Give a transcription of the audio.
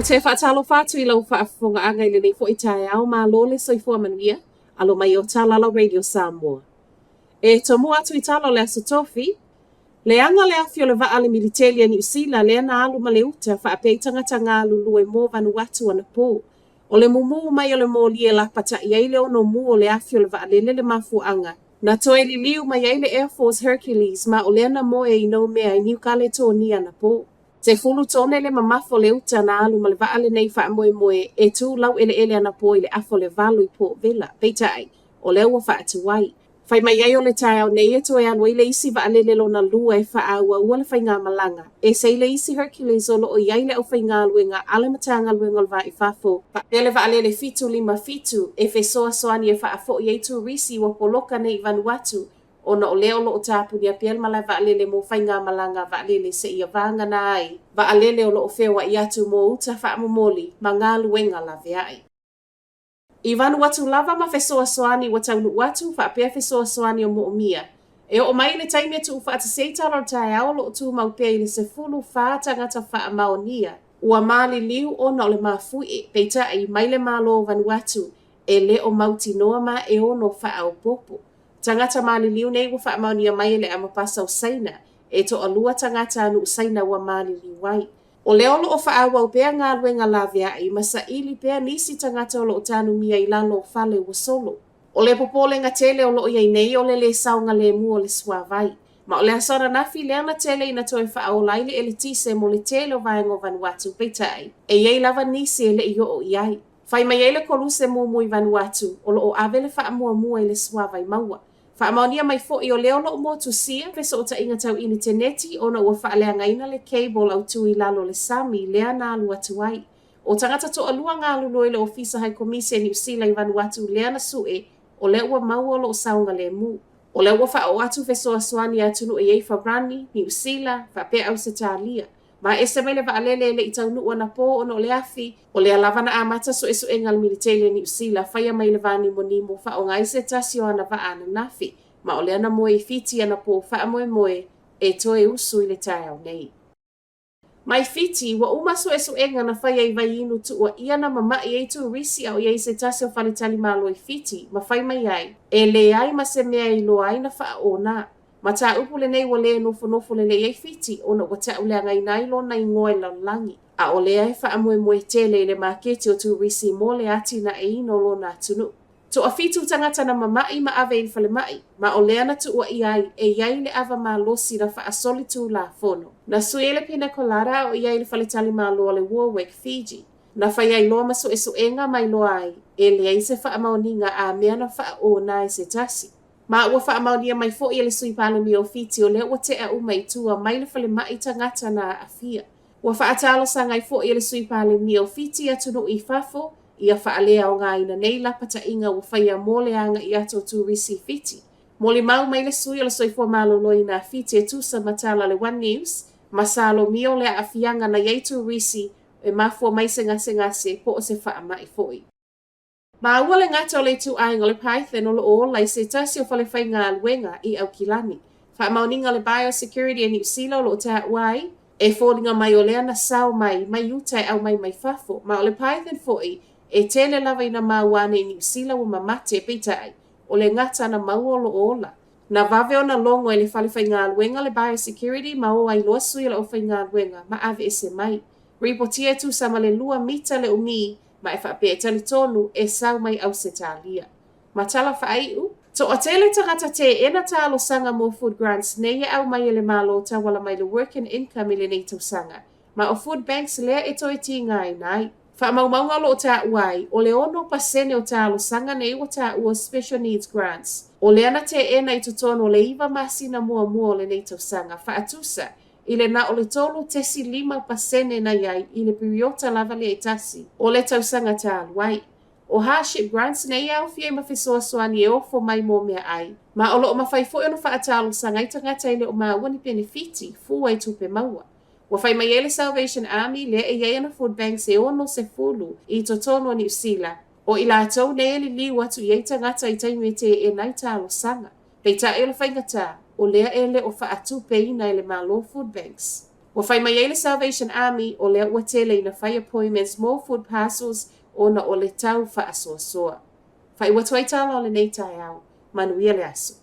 te faatalofa atu i lau faafofogaaga i lenei foi taeao, malo le soifua manuia, alo mai o Talalau Radio Samoa. E tomua atu i tala o le Aso Tofi, leaga le afi o le vaa a le militeli a Niu Sila lea na alu ma le uta faapea i tagata galulue mo Vanuatu anapō. O le mumu mai o le moli e lapata'i ai le ono mu o le afi o le vaalele le mafuaaga na toe liliu mai ai le Air Force Hercules ma o lea na moe i Noumea i Niu Kaletonia anapō. 10 tone le mamafa o le uta na alu ma le vaa lenei faamoemoe e tu laueleele anapō i le afa o le 8 i Port Vila. Peitai, o lea ua faatuai. Fai mai ai o le taeao nei e toe alu ai le isi vaalele lona lua e faaauaua le faigamalaga, ese i le isi Hercules o loo i ai le aufaigaluega a le Matagaluega o le Va i Fafo, faapea le vaalele 757 e fesoasoani e faafoi ai turisi ua poloka nei i Vanuatu ona o lea o loo tapunia pea le malae vaalele mo faigamalaga vaalele seia vagana ai vaalele o loo feoai atu mo uta faamomoli ma galuega laveai. I Vanuatu lava ma fesoasoani ua taunuu atu faapea fesoasoani o moomia. E oo mai i le taimi e tuufaatasi ai tala o le taeao o loo tumau pea i le 14 tagata faamaonia ua maliliu ona o le mafuie, peitai mai le Malo o Vanuatu e le o mautinoa ma e ono faaopoopo. Tagata maliliu nei ua faamaonia mai e le Amapasa o Saina, e toalua tagata a nuu Saina ua maliliu ai. O lea o loo faaauau pea galuega laveai ma saili pea nisi tagata o loo tanumia i lalo o fale ua solo. O le popolega tele o loo i ai nei o le lē saogalemu o le suāvai. Ma o le aso ananafi lea na tele ina toe faaola ai le eletise mo le tele o vaega o Vanuatu, peitai, e i ai lava nisi e le i oo i ai. Fai mai ai le koluse mumu i Vanuatu, o loo ave le faamuamua i le suāvai maua. Faamaonia mai foi o lea o loo motusia fesootaiga tau initeneti ona ua faaleagaina le cable autū i lalo o le sami lea na alu atu ai. O tagata toalua galulue i le Ofisa Hai Komisi a Niu Sila i Vanuatu lea na sue, o lea ua maua o loo saogalemu. O lea ua faaoo atu fesoasoani a atunuu e i ai Farani, Niu Sila, faapea Ausetalia. Ma ese mai le vaalele e le i taunuu anapō ona o le afi, o lea lava na amata suesuega a le militeli a Niu Sila faia mai le vānimonimo faaaoga ai se tasi o ana vaa ananafi, ma o lea na moe i Fiti anapō faamoemoe e toe usu i le taeao nei. Mai Fiti, ua uma suesuega na faia i vaiinu tuuaia na mama'i ai turisi a o i ai se tasi o faletalimalo i Fiti, ma fai mai ai, e leai ma se mea e iloa ai na faaona. Mataupu lenei ua lē nofonofo lelei ai Fiti ona ua ta'uleagaina ai lona igoa i le lalolagi, a o lea e faamoemoe tele i le maketi o turisi mo le atinaeina o lona atunuu. Toafitu tagata na mama'i ma ave i le falema'i, ma o lea na tuuaia ai e i ai le ava malosi na faasolitulafono. Na sui ai le pina colada a o i ai i le faletalimalo a le Warwick, Fiji. Na fai ai loa ma suesuega ma iloa ai, e leai se faamaoniga a mea na faaona ai se tasi. Ma ua faamaonia mai foi e le Sui Palemia o Fiti o lea ua tea uma i tua mai le falemai tagata na aafia. Ua faatalosaga ai foi e le Sui Palemia o Fiti i atunuu i fafo ia faaleaogaina nei lapataiga ua faia mo le aga'i atu o turisi i Fiti. Molimau mai le Sui o le Soifua Maloloina a Fiti e tusa ma tala a le One News, masalomia o le aafiaga na i ai turisi e mafua mai se gasegase po o se faama'i foi. Maua le gata o le ituaiga o le python o loo ola i se tasi o fale faigaluega i Aukilani. Faamaoniga o le Biosecurity a Niu Sila o loo taua ai, e foliga mai o lea na sao mai mai uta e aumai mai fafo, ma o le python foi e tele lava ina maua ane i Niu Sila ua mamate, peitai, o le gata na maua o loo ola. Na vave ona logo e le fale faigaluega le Biosecurity ma o ai loa sui o le aufaigaluega ma aveese mai. Ripotia e tusa ma le lua mita le umi ma e faapea e talitonu e sau mai Ausetalia. Ma tala faaiu, Toatele tagata teena talosaga mo food grants nei e aumai e le Malo tauala mai le Work and Income i lenei tausaga, ma o food banks lea e toe tigaina ai. Faamaumauga o loo taua ai, o le 6% o talosaga nei ua taua Special Needs Grants, o lea na teena i totonu o le 9 masina muamua o lenei tausaga, faatusa i le na o le 3.5% na i ai i le piriota lava lea e tasi o le tausaga talu ai. O hardship grants nei e aofia ai ma fesoasoani e ofo mai mo meaai, ma o loo mafai foi ona faatalosaga ai tagata e le o maua ni penefiti, fua i tupe maua. Ua fai mai ai le Salvation Army lea e i ai ana food banks e 60 i totonu o Niu Sila, o i latou nei e liliu atu i ai tagata i taimi e teena ai talosaga. Peitai o le faigata, o lea e le o faatupeina e le Malo food banks. Ua fai mai ai le Salvation Army o lea ua tele ina fai appointments mo food parcels ona o le tau faasoasoa. Faaiu atu ai tala o lenei taeao. Manuia le aso.